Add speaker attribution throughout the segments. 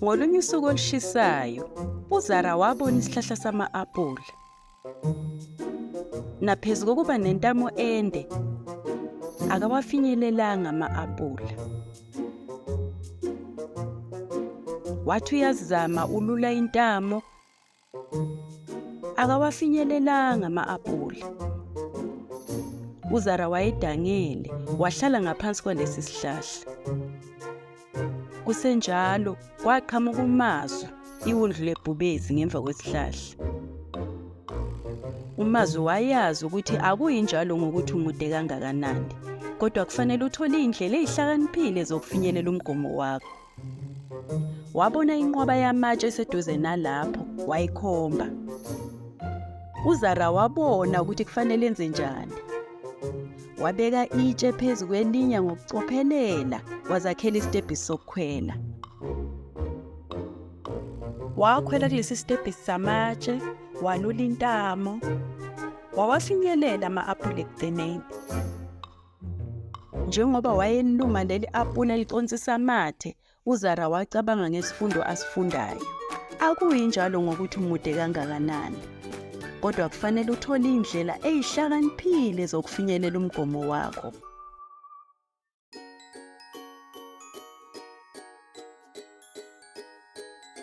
Speaker 1: Ngolunye usuku olushisayo, uZara wabona isihlahla sama-apula. Naphezu kokuba nentamo ende, akawafinyelelanga ama-apula. Wathi uyazama ulula intamo, akawafinyelelanga ama-apula. UZara wayedangele, wahlala ngaphansi kwalesi sihlahla. Kusenjalo, kwaqhamuka uMazwi, iwundlu lebhubezi ngemva kwesihlahla. UMazwi wayazi ukuthi akuyinjalo ngokuthi umude kangakanani, kodwa kufanele uthole iy'ndlela ey'hlakaniphile zokufinyelela umgomo wakho. Wabona inqwaba yamatshe eseduze nalapho, wayikhomba. UZara wabona ukuthi kufanele enze njani. Wabeka itshe phezu kwelinye ngokucophelela, wazakhela isitebhisi sokukhwela. Wakhwela kulesi sitebhisi samatshe, walula intamo, wawafinyelela ama-apula ekugcineni. Njengoba wayeluma leli apula eliconsisa amathe, uZara wacabanga ngesifundo asifundayo. Akuyinjalo ngokuthi umude kangakanani, kodwa kufanele uthole indlela eyihlakaniphile zokufinyelela umgomo wakho.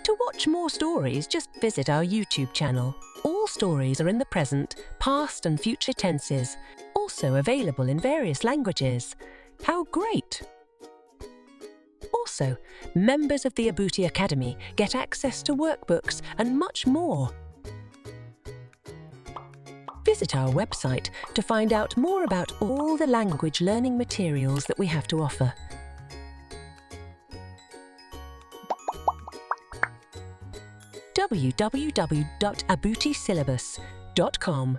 Speaker 2: To watch more stories, just visit our YouTube channel. All stories are in the present, past, and future tenses, also available in various languages. How great! Also, members of the Abuti Academy get access to workbooks and much more. Visit our website to find out more about all the language learning materials that we have to offer. www.abutisyllabus.com.